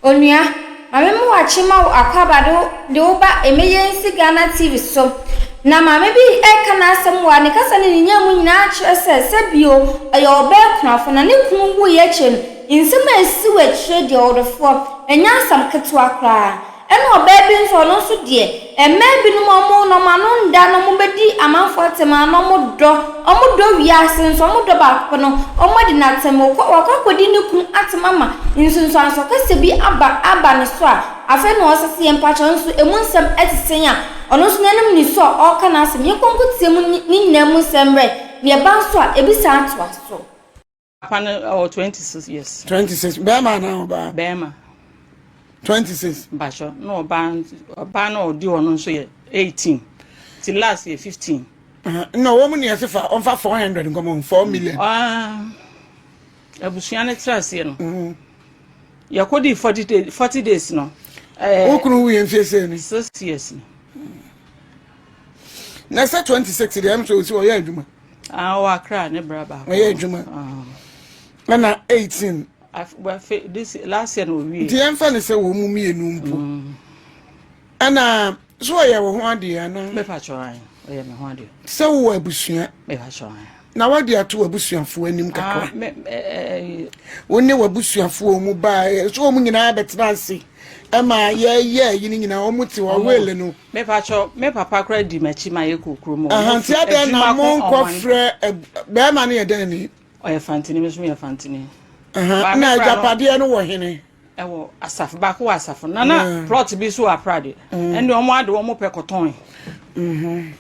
Onua, Maame Mmoakye ma wo akwaaba de wo de wo ba Emergency Ghana TV so. Na maame bi reka n'asɛm wɔ ha, ne kasa ne ne nyamu nyinaa kyerɛ sɛ sɛ bio ɔyɛ ɔbaa kunafo na ne kunu wuiɛ akyire no, nsɛm a ɛsisi wɔ akyire deɛ ɔdɔfoɔ, ɛnyɛ asɛm ketewa koraa. Ɛna ɔbaa bi nso, ɔno nso deɛ, mmaa binom wɔn no wɔn ano nda na wɔbɛdi amanfoɔ atɛm a na wɔdɔ, wɔdɔ wiase nso wɔdɔ baako pɛ no, wɔadi no atɛm, wɔkɔ wakɔ akɔdi ne kunu atɛm ama nsunsuansoɔ kɛseɛ bi aba aba ne so a, afei na ɔsɛ sɛ yɛmpakyɛw nso ɛmu nsɛm te sɛn a, ɔno nso n'anim nisu a ɔreka n'asɛm, yɛnkɔ nkɔtie mu ne nyinaa mu nsɛm mmerɛ, na yɛba nso a, ɛbi san atoa so. Papa no ɔwɔ 26 years. 26 bɛrima anaa ɔbaa? Bɛrima. 26. Mpatsɔ na ɔbaa ɔbaa na ɔdi hɔ no nso yɛ 18 ti last yɛ 15. Na wɔn mu nea ɛsɛ fa ɔnfa 400 nkɔmɔ 4 million. Abusua no tra aseɛ no. Mm. Yɛkɔ di 40 days 40 days no. Wo kunu wu yɛ mfie sɛ ni. 6 years ni. Na sɛ 26 deɛ ɛm sɛ ɔsi ɔyɛ adwuma. Ah, ɔwɔ Accra ne bra baako. Ɔyɛ adwuma. Ah. Ɛna 18. Afei this last year na owie. Nti yɛmfa ne sɛ wɔn mu mmienu mpo. Mm. Ɛna so ɔyɛ wo ho adeɛ anaa? Mepa kyɛw ayi, ɔyɛ me ho adeɛ. Sɛ wowɔ abusua. Mepa kyɛw ayi. Na wade ato w'abusuafoɔ anim kakra. Ah, me, eh, eh, Wo ne w'abusuafoɔ mu baa so wɔn nyinaa bɛtena ase ɛma yɛyɛ ayi no nyinaa wɔn te hɔ wele no. Me pa kyɛw, me papa koraa di m'akyi ma yɛkɔ kurom hɔ. Aha, nti adɛn na mo nkɔfrɛ bɛrima no yɛ dɛn ni? Ɔyɛ fantini, me nso meyɛ fantini. Aha, na agyapadeɛ no wɔ hene? Ɛwɔ asafo, baako wɔ asafo. Na na plot bi nso wɔ aprade. Mm. Ɛnde wɔn ade wɔn pɛ kɔtɔn. Mhm.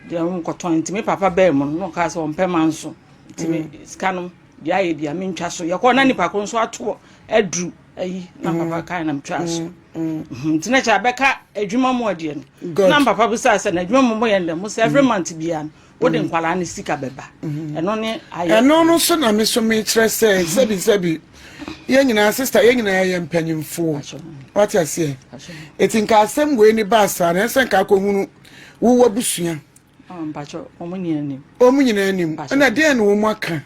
Deɛ wɔn kɔtɔn nti me papa bɛɛ mu no na ɔkaa sɛ ɔmpɛ ma nso. Nti me mm. sika no deɛ ayɛ bia mentwa so. Yɛkɔ na nipa ko nso ato aduru ayi na mm. papa kan na metwa so. Mhm, nti na kyɛ abɛka adwuma mu adeɛ no na papa bisa sɛ na adwuma mu mo yɛ ndɛ mo sɛ every mm. month bia no wode mm. nkwadaa no sika bɛba mm-hmm. ɛno ne ayɛ ɛno no so na me so mekyerɛ sɛ sɛbi sɛbi yɛn nyinaa sista yɛn nyinaa yɛ mpanyimfoɔ wate aseɛ ɛti nka asɛm wei ne baa saa na ɛsɛ nka akɔhunu wowɔ abusua oh, wɔn nyinaa nim ɛna deɛ na wɔn aka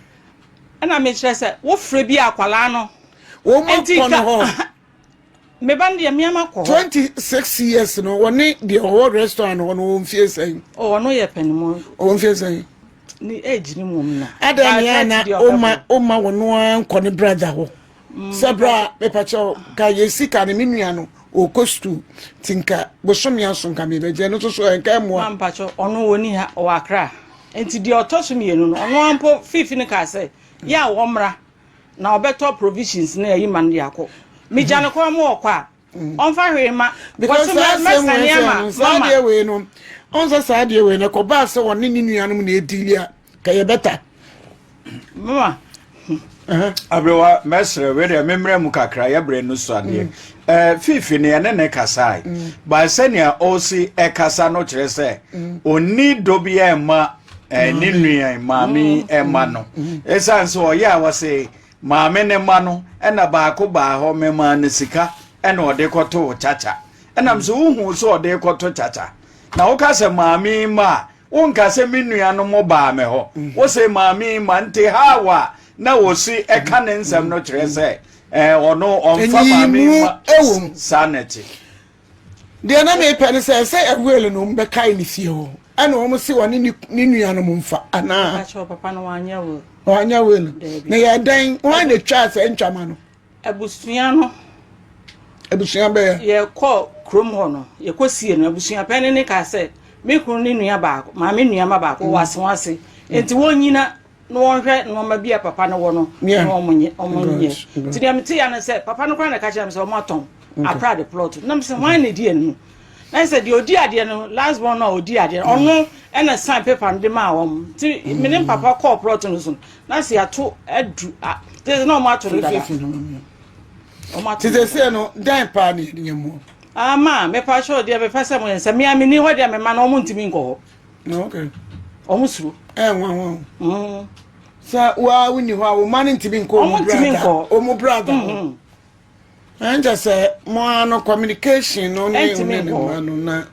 ɛna mekyerɛ sɛ wofrɛ bi akwadaa no wɔn akɔ no hɔ Me ba no deɛ mea makɔ hɔ. 26 years no wɔne deɛ ɔwɔ restaurant hɔ no wɔn mfie sɛn. Oh ɔno yɛ panimu. Ɔwɔ mfie sɛn. Ne age ne mu na. Adan ne ana ɔma ɔma wɔn ara nkɔ ne brother hɔ. Mm. Sɛ bra mepakyɛw ka yɛ sika ne me nua no ɔkɔ sukuu ti nka bosome aso nka mebɛgye no nso so ɛnka mmoa. Ma mpakyɛw ɔno wɔ ni ha ɔwɔ Accra nti deɛ ɔtɔ so mmienu no ɔno ampo fifi no kaa sɛ yɛ a wɔmmra. Na ɔbɛtɔ provisions na ayi ma no de akɔ. Megya no kwan ma ɔkɔ a, ɔmfa hwee mma. Because Wɔse saa asɛm wei mɛsane sɛ ama no, saa mama. adeɛ wei no, ɔn sɛ saa adeɛ wei no, ɛkɔbaa sɛ ɔne ne nuanom na ɛdili a, ka yɛ bɛta. Mama. Aberewa mɛsrɛ wei deɛ memmrɛ mu kakra yɛbrɛ no so adeɛ mm. eh, fifi ne yɛne ne kasae mm. ba sɛnea ɔsi ɛkasa no kyerɛ sɛ mm. ɔnni dɔ bi ɛmma eh, ne nua maame ɛma no ɛsiane sɛ ɔyɛ a wɔse maame ne ma no ɛna baako baa hɔ memaa no sika ɛna ɔde kɔtoo kyakya ɛnam sɛ wohu sɛ ɔde kɔto kyakya na woka sɛ maame ma a wonka sɛ me nuanom baa me hɔ mm. wo sɛ maame ma nte how a na wɔsi ɛka ne nsɛm no kyerɛ sɛ ɔno ɔmfa maame ma saa na ɛte Deɛ na mepɛ ne sɛ sɛ ɛwele no wɔbɛkae ne fie hɔ ɛna wɔn se wɔne ne nuanom mfa anaa papa no wanyɛ will wanyɛ will na yɛ dɛn wɔn na etwa sɛ ntwama no abusua no abusua bɛyɛ yɛkɔ kurom hɔ no yɛkɔ sie no abusua pɛn ne ne kaa sɛ me kunu ne nua baako maame nua ma baako wɔ ase wɔn ase nti wɔn nyina na wɔnhwɛ nneɛma bi a papa no wɔ no na wɔn nyɛ wɔn nyɛ nti deɛ mete ya no sɛ papa no koraa na ɛka kyerɛ me sɛ wɔn atɔn aprade plot na mesɛ hwan na edi anim na sɛ deɛ odi adeɛ no last born no a odi adeɛ no ɔno ɛna sign paper no de maa wɔn nti me ne papa kɔɔ plot no so na sɛ yɛato adu a te sɛ na wɔn ato no dada wɔn ato te sɛ sɛ no dan paa na yɛde yɛn mu ama mepa kyɛw deɛ mepɛ sɛ mo yɛ sɛ mmea menni hɔ deɛ mema no wɔn ntumi nkɔ hɔ Okay. Wɔn suro. Ɛ nwa nwa. Mm. Sɛ waa wonni hɔ a wo mma no ntumi nkɔ wɔn brada. Wɔn brada hɔ. Mm-hmm. Ɛnkyɛ sɛ mo ano communication no ne wo ne ne mma no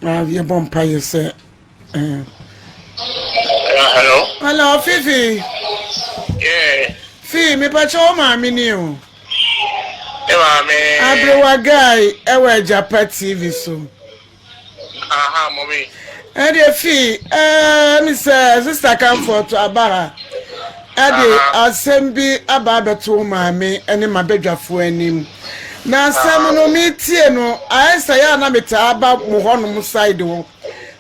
na yɛbɔ mpa yɛ sɛ. Eh. Hello. Hello, Fifi. Yeah. Fi, me pa kyɛ wo maame ni o. Yo, Maame. Aberewa guy ɛwɔ Agyapa TV so. Aha, mommy. Ɛdeɛ fi ɛɛ mi sɛ Sister Comfort aba ha. Ɛde asɛm bi aba abɛto wo maame ɛne m'abadwafoɔ anim. Na asɛm no metie no ayɛ sɛ yɛ a na metaa ba mo hɔnom side hɔ.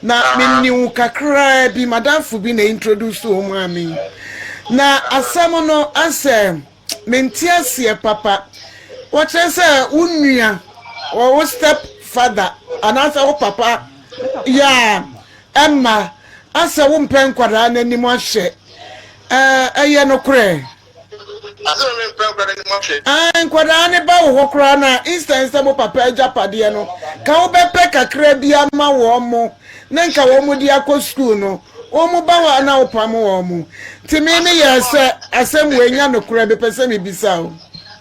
Na menim wo kakraa bi, m'adamfo bi na introduce wo maa me. Na asɛm no asɛ mente aseɛ papa. Wɔkyerɛ sɛ wo nua, wo step father anaasɛ wo papa yɛ a ɛmma asɛ wompɛ nkwadaa no anim ahwɛ. Ɛyɛ nokorɛ? Asɛ me mpɛ nkwadaa no anim ahwɛ. Ae, nkwadaa no ba wo hɔ koraa no a, instead sɛ mo papa agyapadeɛ no, ka wobɛpɛ kakra bi ama wɔn mo, na nka wɔn mo de akɔ sukuu no, wɔn mo ba hɔ a na wopam wɔn mo. Nti me me yɛɛ sɛ asɛm wei nyɛ nokorɛ, mepɛ sɛ mebisa wo.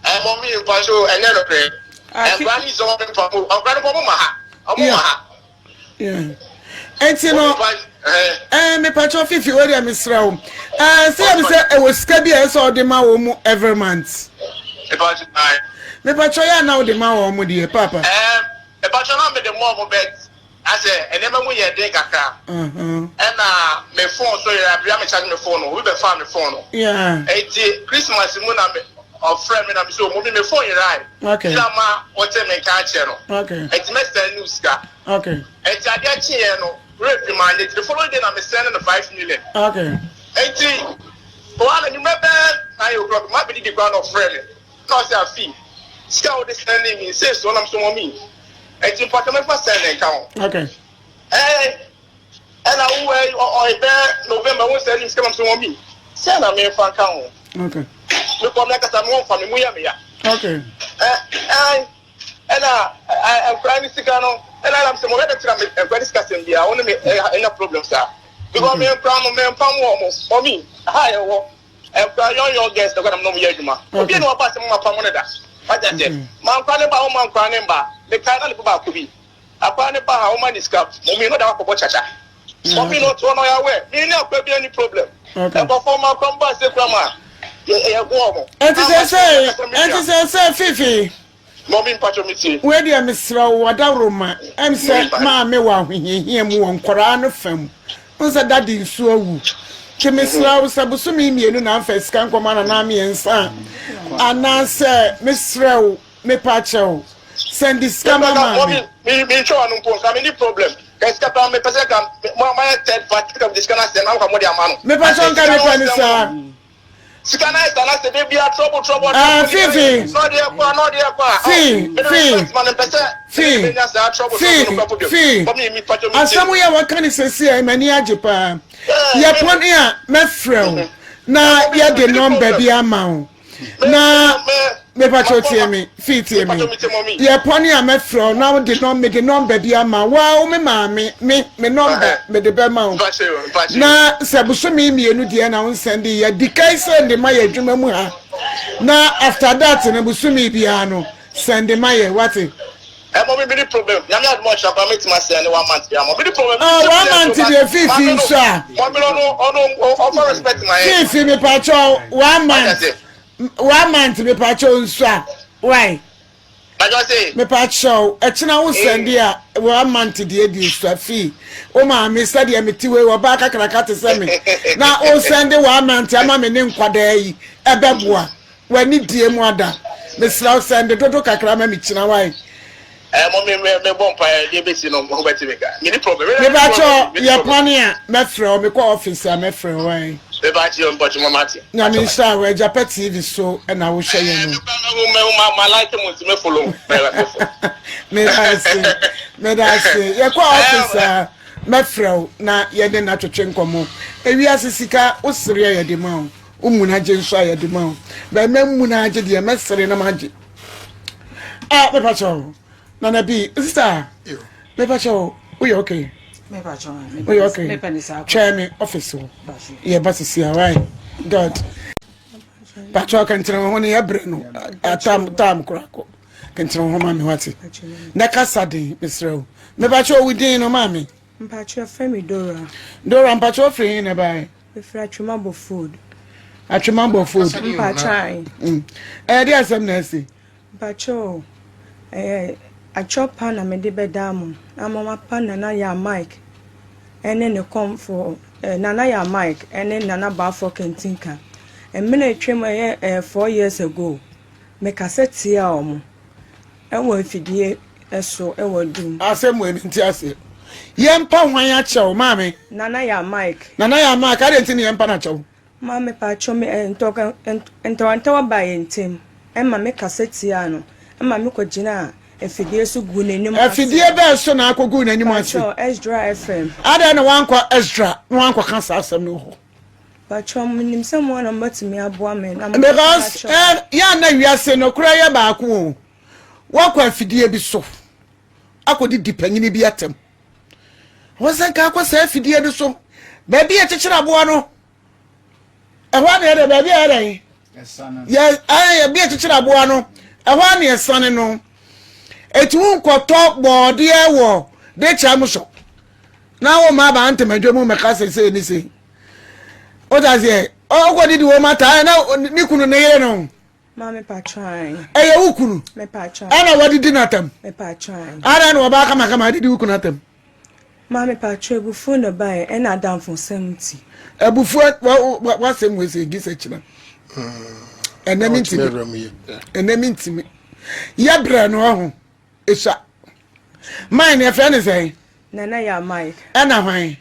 Ɛɛ mɔmi mpacho ɛnyɛ nokorɛ. Nkwadaa no sɛ wɔn mpa mo, nkwadaa no mpo wɔn ma ha, wɔn ma ha. Enti no ɛɛ mepatwɔ fifi wei deɛ mesrɛ wo ɛɛ sɛ yɛ sɛ ɛwɔ sika bi a ɛsɛ ɔde ma wɔn mu every month. Mepatwɔ yɛ ana wode ma wɔn mu deɛ papa. Ɛɛ mepatwɔ na mede mɔ wɔn bɛt asɛ nneɛma mu yɛ den kakra ɛna me phone so yɛ abira me charge me phone no obi bɛ fa me phone no eti Christmas mu na me ɔfrɛ me na me so mo mi me phone yɛrɛ Okay. Sika ma wɔte me nka akyerɛ no. Okay. Nti mɛ send no sika. Okay. Nti adeɛ kyeeɛ no, werɛ fi maa nti the following day na me send no 5 million. Nti wɔn a anwummerɛ bɛyɛ 9 o'clock ma bɛdidi koraa na ɔfrɛ me. Na ɔsɛ afi sika a wɔde send me nsɛ so nam so wɔn mi. Nti mpatwa mɛfa send ne nka ho. Ɛɛ ɛna wo ɛ ɔyɛ bɛyɛ November wɔn send me sika nam so wɔn mi. Sɛ na mɛfa nka ho. Mekɔ mi akasa mi wɔn fa mi mu yɛ mi ya. Ɛ ɛ ɛna ɛ nkura ne sika no ɛna ɛna sɛ mo bɛ bɛtena mi nkura ne sika sɛm bia wɔn ne mi ɛ ɛnya problem saa because mi nkura no mi nfa mu wɔn mɔmi ha yɛ wɔ nkura young young girls na kɔ na mo yɛ adwuma obi na ɔba sɛ mo ma pa mo ne da wagya sɛ ma nkura ne ba wɔn ma nkura ne ba ne ka na ne ba baako bi akora ne ba ha wɔn ma ne sika mɔmi no da akɔbɔ kyakya mɔmi no to ɔno yɛ awɛ mi ne akora bi any problem nkɔfɔ ma akora mo ba se kura ma yɛ yɛ go ɔmo. Ɛnti sɛ sɛ ɛnti sɛ sɛ fifi. Mɔmi mpatsɔ mi tie. Wei deɛ mesrɛ wo ɔdawuroma ɛm sɛ maame wɔ ahohiahia mu wɔ nkwaraa no fa mu n sɛ dade nso awu nti mesrɛ wo sɛ bosome 2 na amfa sika nkɔma no anaa 3 a anaasɛ mesrɛ wo mepa kyɛw sɛnde sika ma maame. Mi mi ntwa wa no mpo nka mi ni problem ka sika paa mi pɛ sɛ ka mo ma yɛ third party ka mi de sika na sɛ na mo ka mo de ama no. Mepa kyɛw nka mepɛ ne saa. Sika na ayɛ na sɛ de bia trouble trouble. Ah, Fifi. Na ɔde ɛkɔ a na ɔde ɛkɔ a. Fi fi fi fi fi. Asɛm yi a wɔka ne sɛsi a m'ani agye paa. Yɛpɔn a mɛfrɛ wo na yɛde nɔmba bi ama wo. Na mepakyɛw tie me fi tie me. Yɛpɔn a mɛfrɛ wo na wode nɔm mede nɔmba bi ama wo. Wa wo me maame me me nɔmba mede bɛma wo. Na sɛ bosome 2 deɛ na wo nsɛnde yɛ di kan sɛnde ma yɛ adwuma mu ha. Na after that no bosome biara no sɛnde ma yɛ wate. Ɛmɔ mi mi ni problem nyame adum ɔkyerɛ kora mi ti ma sɛn ne one month bi ama mi ni problem. Ah one month deɛ fifi nso a. Mɔmi no ɔno ɔno ɔfa respect ma yɛ. Fifi mi pa kyɛw one month one month mi pa kyɛw nso a why. Majɔse. Mi pa kyɛw ɛkyina wo sɛn de a one month deɛ di nso a fi o maame sɛdeɛ mi ti wei ɔbaa kakraka te sɛ mi na o sɛn de one month ama mi ne nkwadaa yi ɛbɛboa. W'ani die mu ada. Mesrɛ wo sɛnde dodo kakra ma me kyina wai. Ɛɛ mo me me me bɔ mpaeɛ deɛ bɛsi no mo bɛte me ka me ni problem. Mepakyɛ yɛ kwane a mɛfrɛ wo mekɔ office a mɛfrɛ wo wai. Mepakyɛ mpakyɛ mo mate. Nyame nhyira wo Agyapa TV so na wohwɛ yɛ no. Ɛɛ me ma ma like mo nti me follow mo. Meda ase meda ase yɛkɔ office a mɛfrɛ wo na yɛne na twetwe nkɔmmɔ. Ewiase sika wo sereɛ yɛde ma wo. Wo muna gye nso a yɛde ma wo. Bɛn mɛ muna agye deɛ mɛsere na magye. Ah, mepa kyɛw. Nana bi, sister. Mepa kyɛw, woyɛ okay? Woyɛ okay? Twɛn me office hɔ. Yɛ ba sisi a, why? God. Pakyɛw kɛntɛn ho ne yɛbrɛ no. Atam tam korakɔ. Kɛntɛn ho ma me wate. Na kasa den, mesrɛ wo. Mepa kyɛw wo din no ma me. Mpakyɛw frɛ me Dora. Dora, mpakyɛw firi he na ɛbae? Mefiri Atwemabɔ Food. Atwemabɔ Food. Mpakyɛw. Ɛyɛ de asɛm na asi. Mpakyɛw ɛyɛ akyɛw pa na mede bɛdaa mo ama moapa Nana Yaa Mike ɛne ne kɔmfoɔ eh, Nana Yaa Mike ɛne Nana Baafoɔ Kantinka. Mmerɛ atwam ɛyɛ eh, 4 years ago, mekasa tiaa wɔn ɛwɔ afidie so ɛwɔ Adum. Asɛm wei mente aseɛ. Yɛmpa hwan akyɛw maame? Nana Yaa Mike. Nana Yaa Mike, adɛn nti na yɛmpa no akyɛw? Maame paatwɔ me eh, ntɔka ntawantawa baa yɛn ntam ɛma me kasa tiaa no ɛma me kɔ gyinaa afidie so guu n'anim ase. Afidie bɛɛ so na akɔ guu n'anim ase? Paatwɔ Esdra FM. Adɛn na wankɔ Esdra na wankɔ ka saa asɛm no wɔ hɔ? Paatwɔ me nim sɛ mo ara na mo bɛtumi aboa me na mo Because eh, yɛ a na wiase nokorɛ yɛ baako o. Wakɔ afidie bi so akɔ didi panyini bi atɛm. Wɔn sɛ nka akɔ saa afidie no so baabi a ɛkyekyere aboa no. Ɛhɔ a na yɛdɛ baabi a yɛdɛ yɛ ɛyɛ bi a ɛkyekyere aboa no ɛhɔ a na yɛsane no. Eti wo nkɔtɔ bɔɔdeɛ wɔ de kyerɛ mo so na wo ma aba ntɛmɛdwa mu mɛka sɛ sei ne sei. O ta seɛ ɔkɔ didi wɔn ata na ne kunu ne yere no. Maame patran. Ɛyɛ wo kunu. Me patran. Ɛna wadidi n'atam. Me patran. Ada na ɔbaa kamakama adidi wo kunu atam. Maame patran abufuo na ɛbaeɛ ɛna adamfosɛm nti. Abufuo wasɛm wei sɛ ɛgi sɛ kyena. Ɛnɛ mi ntimi. Ɛnɛ mi ntimi. Yɛ brɛ no ɔho. Esua. Mine yɛfrɛ ne sɛn? Nana yɛ Mike. Ɛna hwan?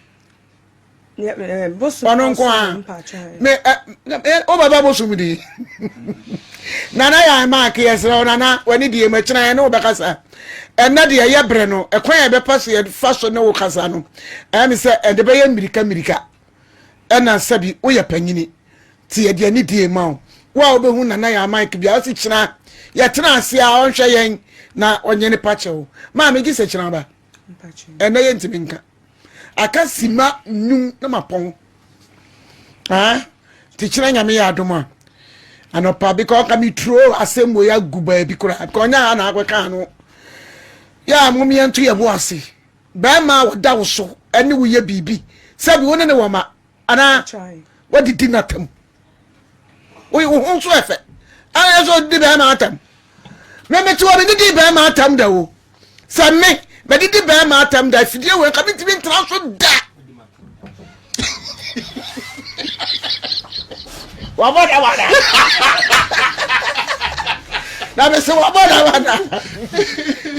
Ɔno nko a. Me ɛ wobɛba bosom di. Nana yɛ Mike yɛsrɛ wo nana w'ani die mu ɛkyena yɛne wo bɛkasa. Ɛnɛ deɛ yɛ brɛ no ɛkwan a yɛbɛpa so yɛfa so ne wo kasa no ɛyɛ me sɛ ɛde bɛyɛ mmirika mmirika ɛna sɛbi woyɛ panyini Nti yɛde anidie ma wo. Wo a wobɛhu Nana Yaa Mike biara, ɔse kyena yɛtena ase a ɔnhwɛ yɛn na ɔnye ne pa kyɛw. Maame gye sɛ kyena ba. Ɛnɛ yɛntumi nka. Aka sima num na mapɔn. Ah, nti kyena nyame yɛ adom a. Anɔpa bi ka ɔka me turo asɛm wei agu baabi koraa. Because ɔnyɛ ha na akɔka ano. Yɛ a mom yɛnto yɛn bo ase. Bɛrima a ɔda wo so ɛne wo yɛ biribi. Sɛbi wo ne ne wɔ ma. anaa wadidi n'atam wo ho nso ɛfɛ ɛna ɛsɛ ɔdidi bɛrima atam me mete wɔ me didi bɛrima atam da o sɛ me mɛdidi bɛrima atam da afidie wɔ nka mentumi ntena so da wabɔ da wada na mese wabɔ da wada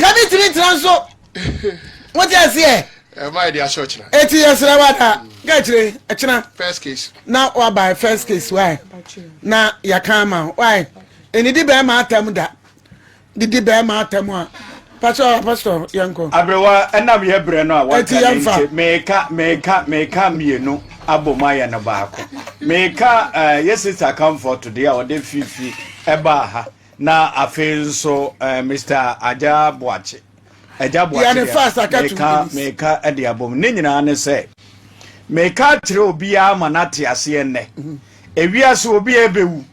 ka mentumi ntena so Mo te aseɛ? Ɛma yɛde ahyɛ ɔkyena. Eti yɛsrɛ wa da ka akyire ɛkyena. First case. Na waba first case why? Na yɛka ama why? Enidi bɛrima atam da. Didi bɛrima atam a. Pastor pastor yɛnkɔ. Aberewa ɛnam yɛ brɛ no a waka ne nti meka meka meka mmienu abom ayɛ no baako. Meka uh, yɛ sister comfort deɛ a ɔde fifi ɛbaa ha na afei nso uh, Mr. Agya Boakye. Agya Boakye deɛ meka meka de abom ne nyinaa ne sɛ meka akyerɛ obiara ma no ate aseɛ nnɛ mhm. ewiase obiara bɛwu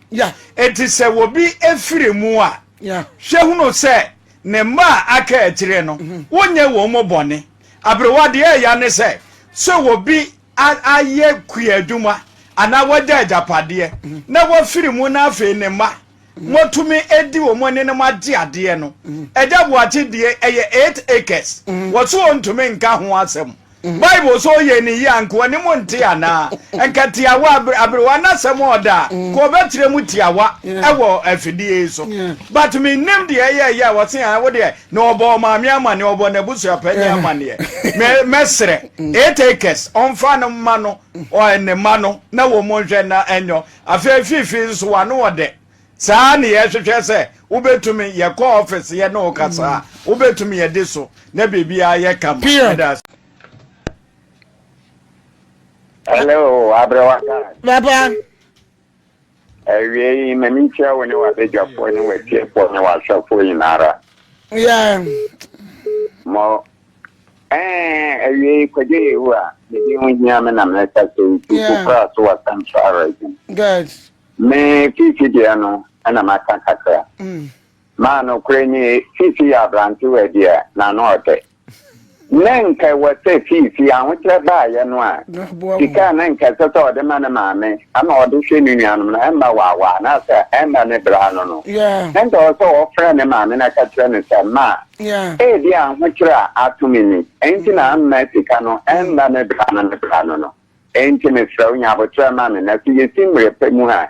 enti sɛ obi efiri mu a hwɛ hunu sɛ ne mma a aka akyire no mhm. wonyɛ wɔn mu bɔne aberewa deɛ ɛya ne sɛ sɛ obi ayɛ kua adwuma anaa wagya agyapadeɛ mhm. na wafiri mu na afei ne mma Moatumi adi wɔn ani na moagye adeɛ no. Agya Boakye deɛ ɛyɛ 8 acres. Wɔse ɔntumi nka ho asɛm. Bible sɛ ɔyɛ ne yie a nka ɔne mo nte anaa? Nka tiawa aberewa n'asɛm ɔda a nka ɔbɛkyerɛ mu tiawa ɛwɔ afidie yi so. But mennim deɛ ɛyɛ ɛyɛ a wɔse a wo deɛ na ɔbɔ ɔmaame amaneɛ ɔbɔ n'abusuapanyin amaneɛ. Mɛsrɛ 8 acres ɔmfa no mma no ne mma no na wɔn nhwɛ na ɛnyɔ. Afei Fifi nso w'ano ɔdɛ saa ne yɛhwehwɛ sɛ wobɛtumi yɛkɔ office yɛ ne wo kasa a wobɛtumi yɛde so na biribiara yɛ kama. Meda ase. Hello, Aberewa. Papa. Awie yi, ma menkyia wo ne w'abadwafoɔ ne w'atiefoɔ ne w'ahwɛfoɔ nyinara. Yeah. Mo Ɛɛ, awiei, Kwadwo Yehowa, me din ho hia me na merekasa yi, fi Kukura so wɔ Central Region. Good. Me Fifi deɛ no na maka kakra. Mm. Maa nokorɛ nie, Fifi yɛ aberantewa bi a n'ano ɔdɛ. Na nka ɛwɔ sɛ Fiifi ahokyerɛ baeɛ no a, sika a na nka ɛsɛ sɛ ɔde ma ne maame ama ɔde hwɛ ne nuanom no, ɛmma waawaa anaasɛ ɛmma ne bra ano no, na nka ɛwɔ sɛ ɔfrɛ ne maame na ka kyerɛ no sɛ, Ma, ebia ahokyerɛ a ato me ni, enti na amma sika no ɛmma me bra ano ne bra ano no. Enti mesrɛ wo, nya aboterɛ ma me, na sɛ yɛsi mmerɛ pa mu a,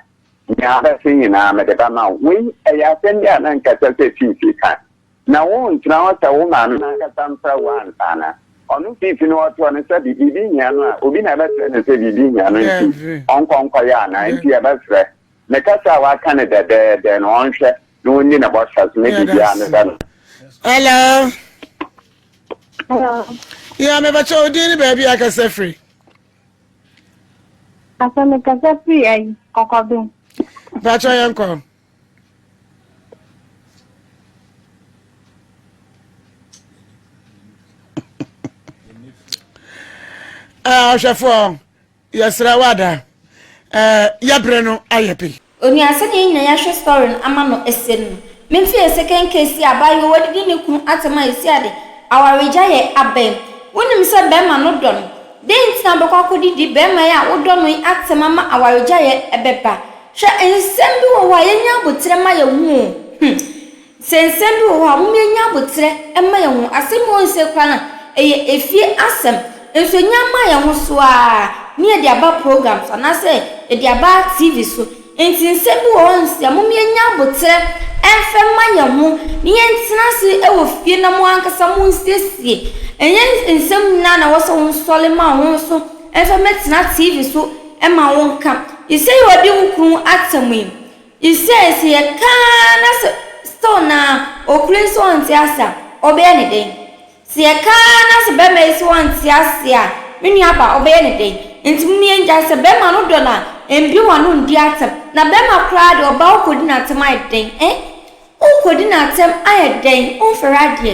nea abɛsen nyinaa mede bɛma wo. Wei, ɛyɛ asɛm bi a na nka ɛsɛ sɛ Fiifi ka. Na wontena hɔ sɛ wo maame no ankasa mfrɛ wo ansa ana? Ɔno fiifi no ɔtoɔ no sɛ biribi hia no a, obi na ɛbɛsrɛ no sɛ biribi hia no nti ɔnkɔ nkɔyɛ anaa? Nti yɛbɛsrɛ ne kasa a waka no dɛdɛɛdɛ no ɔnhwɛ na ɔnni ne bɔhyɛ so na biribiara no bɛ no. Hello. Hello. Yeah, me bacha odin ni baabi akasa firi. Asa me kasa firi ayi kɔkɔben. Bacha yɛn kɔ. Ɔhwɛfoɔ yɛsrɛ wo ada yɛbrɛ no ayɛ pe. Onua sɛdeɛ yɛn nyinaa yɛahwɛ story no ama no ɛsɛ no me nso yɛ second case yi a abaayewa wadidi ne kunu atɛm a ɛsi ade awaregya yɛ abɛn wonim sɛ bɛɛma no dɔ no dɛn nti na wobɛkɔ akɔdidi bɛɛma yi a wodɔ no yi atɛm ama awaregya yɛ ɛbɛba Hwɛ nsɛm bi wɔ hɔ a yɛnya aboterɛ ma yɛn ho o, hmm. Sɛ nsɛm bi wɔ hɔ a, mom yɛnya aboterɛ ma yɛn ho. Asɛm bi wɔ hɔ nsɛ koraa no a, ɛyɛ efie asɛm. Nso yɛnya ma yɛn ho so ara ne yɛde aba program so anaasɛ yɛde aba TV so. Nti nsɛm bi wɔ hɔ nso a, mom yɛnya aboterɛ mfa mma yɛn ho ne yɛntena ase wɔ fie na mo ankasa monsiesie. Ɛnyɛ nsɛm nyinaa na ɛwɔ sɛ wonsɔre ma wo ho so mfa mmɛtena TV so ma wo nka. Isei ɔdi wo kunu atsɛm yi. Isei sɛ yɛka ara na sɛ still naa okunu yi sɛ ɔnntse ase a, ɔbɛyɛ ne dɛn? Sɛ yɛka ara na sɛ bɛrima yi sɛ ɔnntse ase a, me nua baa ɔbɛyɛ ne dɛn? Ntsi mom yɛngyae sɛ bɛrima no dɔ no a, mbue w'ano nndi atsɛm. Na bɛrima koraa deɛ ɔbaa wokɔdi n'atsɛm ayɛ dɛn eh? Wokɔdi n'atsɛm ayɛ dɛn? Womfɛr adeɛ.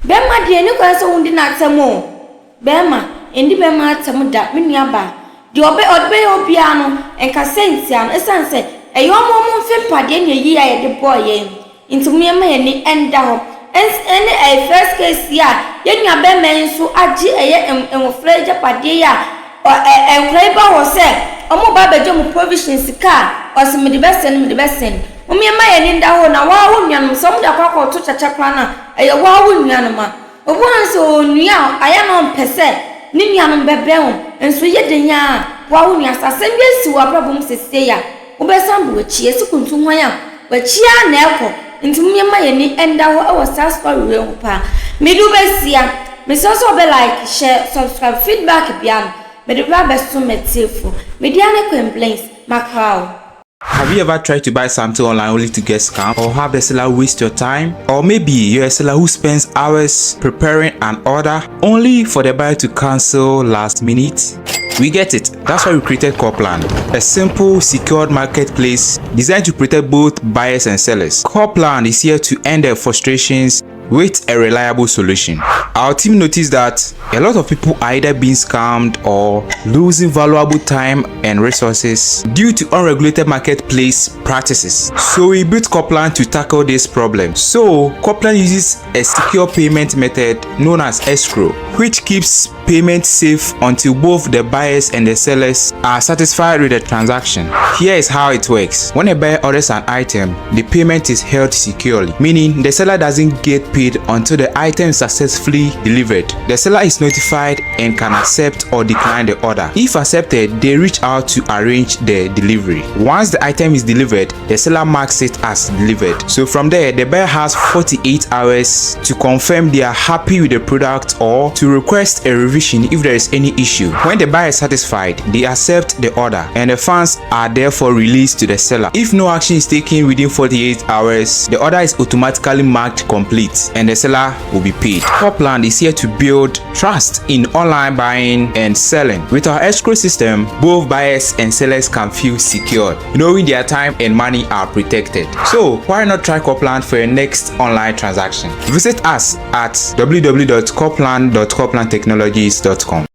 Bɛrima deɛ nni kwan sɛ wondi n'atsɛm o. Bɛrima, nni bɛrima atɛm da, me nua baa. Deɛ ɔbɛ, ɔde bɛyɛ wo biara no, nkasa ntia no, ɛsiane sɛ ɛyɛ wɔn wɔn mfe mpadeɛ ne ayie a yɛde bɔɔ yɛn nti, mo yɛmma yɛn ani nda hɔ. Ɛns, ɛne ɛyɛ first case yi a yɛn nua bɛrima yi nso agye ɛyɛ mmofra agyapadeɛ yi a ɔ, ɛ, ɛ, nkwadaa yi ba hɔ sɛ wɔn reba abɛgye wɔn provision sika a, ɔse mede bɛsɛn, mede bɛsɛn. Mo yɛmma yɛn ani nda hɔ, na wo ara wo nuanom, sɛ wɔde akɔ akɔto kyakya koraa no a, ɛyɛ wo ara wo nuanom a. Obi wɔ hɔ nso onua a ɔyɛ na ɔmpɛ sɛ ne nuanom bɛbɛn wɔn, nso yɛ den ara a, boa wo nua. Sɛ asɛm bi asi w'abrabɔ mu seesei a, wobɛsan de w'akyi asi kuntu hwan a, w'akyi ara na ɛkɔ. Nti mom yɛmma yɛn ani nda hɔ wɔ saa story wei ho paa. Mede wo bɛsia. Mesrɛ sɛ wobɛ like, share, subscribe, feedback biara no, mede bɛba abɛsom m'atiefo. Me din ara ne Queen Blings. Makra wo. Have you ever tried to buy something online only to get scammed or have the seller waste your time? Or maybe you're a seller who spends hours preparing an order only for the buyer to cancel last minute? We get it. That's why we created Corplan, a simple, secured marketplace designed to protect both buyers and sellers. Corplan is here to end their frustrations with a reliable solution. Our team noticed that a lot of people are either being scammed or losing valuable time and resources due to unregulated marketplace practices. So we built Corplan to tackle this problem. So Corplan uses a secure payment method known as escrow, which keeps payment safe until both the buyers and the sellers are satisfied with the transaction. Here is how it works. When a buyer orders an item, the payment is held securely, meaning the seller doesn't get paid until the item is successfully delivered. The seller is notified and can accept or decline the order. If accepted, they reach out to arrange the delivery. Once the item is delivered, the seller marks it as delivered. So from there, the buyer has 48 hours to confirm they are happy with the product or to request a revision if there is any issue. When the buyer is satisfied, they accept the order and the funds are therefore released to the seller. If no action is taken within 48 hours, the order is automatically marked complete and the seller will be paid. Corplan is here to build trust in online buying and selling. With our escrow system, both buyers and sellers can feel secure, knowing their time and money are protected. So why not try Corplan for your next online transaction? Visit us at www.corplan.corplantechnologies.com.